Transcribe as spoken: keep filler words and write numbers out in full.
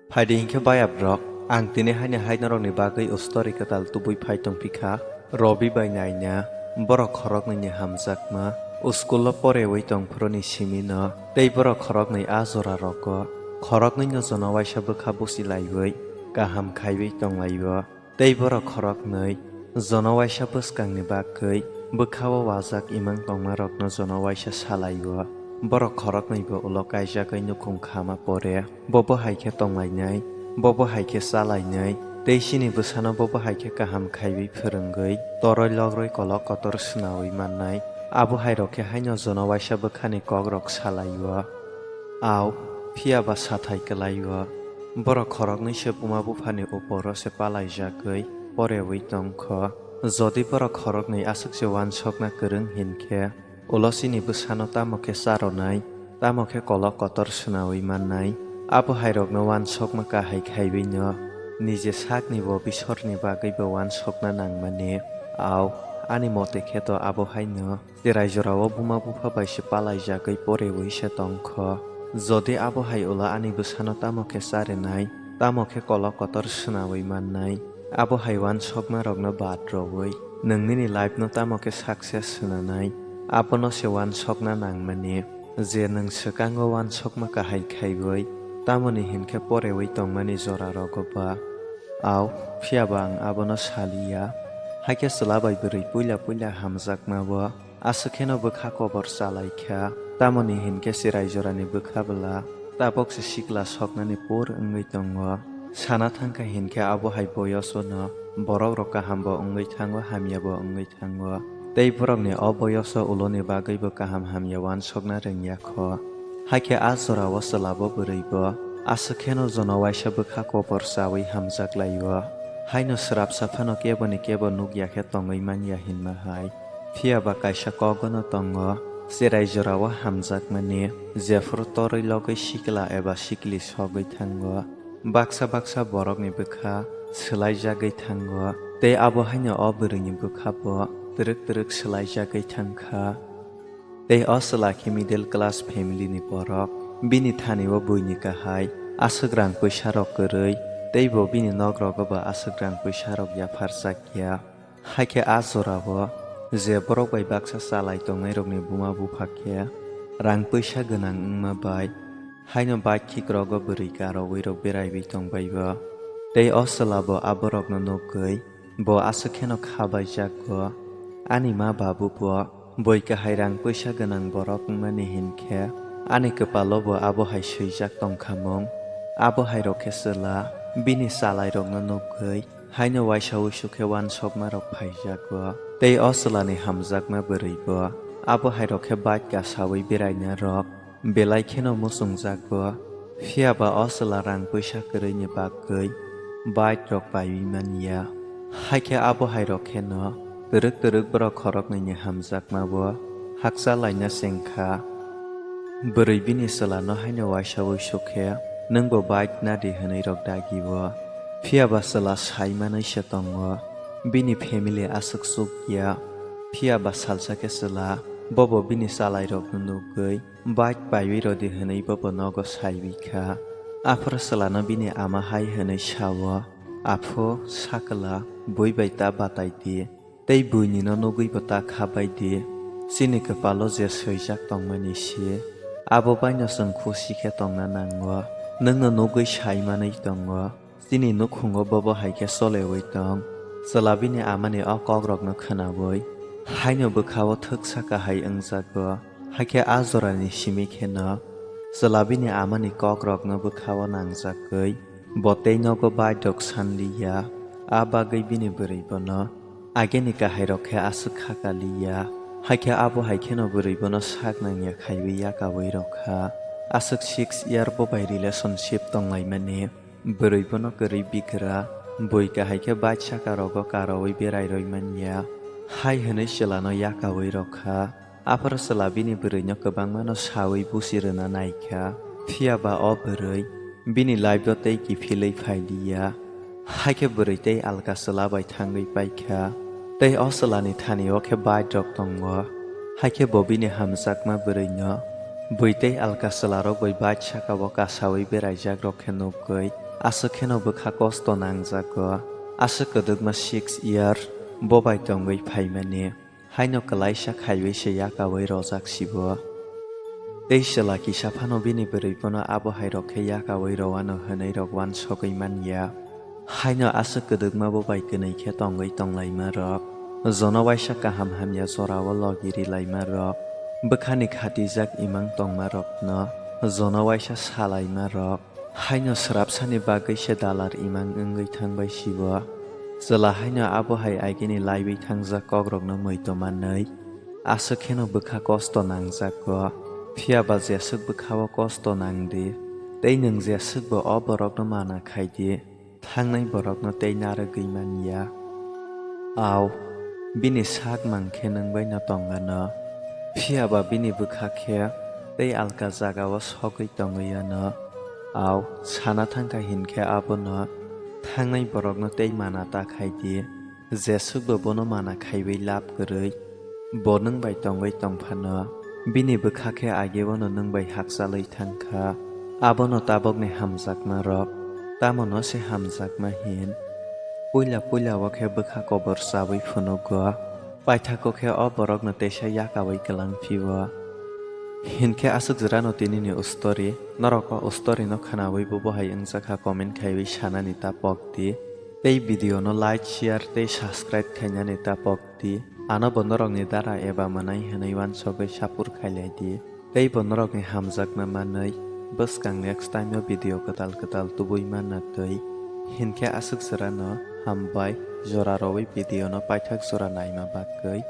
Phaidi hinkhe bayaprok, ang tini haini hai norokni bagwi ustori kwtal tubui phai tongphi kha. Robi bai naina, borok khoroknwini hamjakma, uskulo porewi tongphuruni simino, tei borok khoroknwi a jorarogo, khoroknwino jono waisa bwkha busi laiwi, kaham khaiwi tonglaio. Tei borok khoroknwi jono waisa bwskangni bagwi bwkhao wajak imang tongmarokno jono waisa salaio. Borok khoroknwibo ulo kaijagwi nukhung khama pore. Bo bo hai khe tonglainai, bo bo hai khe chalainai, tei chini bwsano bo bo hai khe kaham khaiwi phwrwngwi, toroi logroi kolok kotor swnawi mannai. Abo hai rok khe haino jono waisa bwkhani kokrok salaio. Au, phiya ba sathai kwlaio. Borok khoroknwi se buma buphani uporo se palaijagwi porewi tongkho. Jodi borok khoroknwi aswk se uansukna kwrwng hinkhe, ulo chini bwsano tamo khe charonai, tamo khe kolok kotor swnawi mannai. Abo hai rokno uansukma kahai khaiwino, nije sakni bo bisorni bagwi bo uansukna nangmani. Au, ani mote khe to abo haino. Cherai jorao buma bupha bai se palaijagwi porewi se tongkho. Jodi abo hai ulo ani bwsano tamo khe charinai, tamo khe kolok kotor swnawi mannai, abo hai uansukmarokno bad rwui nwng nini life-no tamo khe success swnanai, abono se uansukna nangmani je nwng swkango uansukma kahai khaiwi, tamoni hinkhe porewi tongmani jorarogo ba. Au, phiya ba ang abono saliya. Hakhe chwla bai bwrwi puila puila hamjakma bo. Aswk kheno bwkha kobor chalai kha, tamoni hinkhe cherai jorani bwkha bwla tabok se sikla soknani pur wngwi tongo. Sana thangkha hinkhe abo hai boyosono borokrok kahambo wngwi thango, hamyabo wngwi thango. Tei borokni o boyoso uloni bagwibo kaham hamya uansukna rwngya kho. Hakhe a jorao chwlabo bwrwibo aswk kheno jono waisa bwkha kobor chawi hamjak laio. Haino swrapsa phano keboni kebo nukya khe tongwi manya hinma hai. Phiya ba kaisa kogono tongo, cherai jorao hamjakmani, jephuru torwi logwi sikla eba sikli sogwi thango. Baksa baksa borokni bwkha swlaijagwi thango, tei abo haino o bwrwini bwkha bo twrwk twrwk swlaijagwi thangkha. Tei o chwla khe middle class family ni borok, bini thani o buini kahai, aswk rang pwisa rok kwrwi, tei bo bini nok rogo bo aswk rang pwisa rok yapharjakya. Hakhe a jorao je borok bai baksa chalai tongnairokni buma bupha khe rang pwisa gwnang wngma bai haino bike khikrok o bwrwi karogwi rok beraiwi tongbai bo. Tei o chwla bo a borokno nukgwi bo aswk kheno kha baijak bo. Ani ma babu bo boi kahai rang pwisa gwnang borok wngmani hinkhe ani kwpalo bo abo hai swijak tongkhamung. Abo hai rok khe chwla bini chalairokno nukgwi haino waisa uisu khe uansukmarok phaijago. Tei o chwlani hamjakma bwrwibo abo hai rok khe bike kasawi beraina rok belai kheno muchungjago. Phiya ba o chwla rang pwisa kwrwini bagwi bike rok paiwi manya. Hakhe abo hai rok kheno twrwk twrwk borok khoroknwini hamjakma bo hakcha laina chengkha. Bwrwi bini chwlano haino uaisaui sukhe, "Nwngbo bike nadi?" hwnwi rok dagi-o. Phiya ba chwla sai manwi se tongo, bini family aswk chukya. Phiya ba salsa khe chwla bobo bini chalairokno nugwi, "Bike paiwi rwdi," hwnwi bobo nogo saiwi kha. Aphuru chwlano bini ama hai hwnwi sa-o, "Aphu, sakla, bui bai ta batai di." Tei buinino nugwibo ta kha bai di, chini kwpalo je swijak tongmani se, abo baino chwng khusi khe tongna nango. Nwngno nugwi sai manwi tongo, chini nukhungo bobo hai khe cholewi tong. Chwla bini amani o kokrokno khwnaui haino bwkha-o thwksa kahai wngjago. Hakhe a jorani simi kheno chwla bini amani kokrokno bwkha-o nangjagwi bo tei nogo bike rok sanliya, a bagwi bini bwrwi bono ageni kahairok khe aswk kha kaliya. Hakhe abo hai kheno bwrwi bono sak nangya khaiwi yakaui rwkha. Aswk six year bo bai relationship tonglaimani bwrwi bono kwrwi bigra, bui kahai khe bike saka rogo karaui berai rwi manya, hai hwnwi chwlano yakaui rwkha. Aphuru chwla bini bwrwino kwbangmano saui busi rwna naikha, phiya ba o bwrwi bini life-o tei kiphilwi phailiya. Hakhe bwrwi tei alka chwla bai thangwi paikha, tei o chwlani thani-o khe bike rok tongo. Hakhe bo bini hamjakma bwrwino bui tei alka chwlarok bai bike saka-o kasaui beraijakrok khe nukgwi, Aswk kheno bwkha kosto nangjago. Aswk kwdwkma six year bo bai tongwi phaimani. Haino kwlaisa khaiwi se yakaui rojak sibo. Tei chwla kisa phano bini bwrwi bono abo hai rok khe yakaui rowano hwnwi rok uansogwi man ya. Haino aswk kwdwkma bo bai kwnwi khe tongwi tonglaima rok. Jono waisa kaham hamya jorao logi rilaima rok. Bwkhani khatijak imang tongma rokno jono waisa salaima rok. Haino swrapsani bagwi se dalar imang wngwi thangbai sibo. Chwla haino abo hai agini laiwi thangjak kokrokno muitu manwi. Aswk kheno bwkha kosto nangjago. Phiya ba jeswk bwkhao kosto nangdi. Tei nwng jeswkbo o borokno mana khaidi. Thangnai borokno tei narwgwi man ya. Au, bini sak mang khe nwng bai no tong ano. Phiya ba bini bwkha khe tei alka jagao sogwi tongwi ano. Au, sana thangkha hinkhe abono thangnai borokno tei mana ta khaidi. Jeswkbo bono mana khaiwi lab kwrwi. Bo nwng bai tongwi tong phano, bini bwkha khe agebono nwng bai hakchalwi thang kha. Abono tabokni hamjakma rok, tamo no se hamjakma hin? Puila puila o khe bwkha kobor chawi phunugo, paithako khe o borokno teisa yakaui kwlang phio. Hinkhe aswk jora no tini ni story, norok o story no khwnaui bo bohai wngjak kha comment khaiwi sanani ta pok di. Tei video no like, share tei subscribe khainani ta pok di. Ano bo norokni dara eba mwnai hwnwi uansogwi sapur khailai di. Tei bo norokni hamjakma manwi bwskang next time o video kwtal kwtal tubui manna twi. Hinkhe aswk jora no hambai, jora rwui video no paithak jora naima bagwi.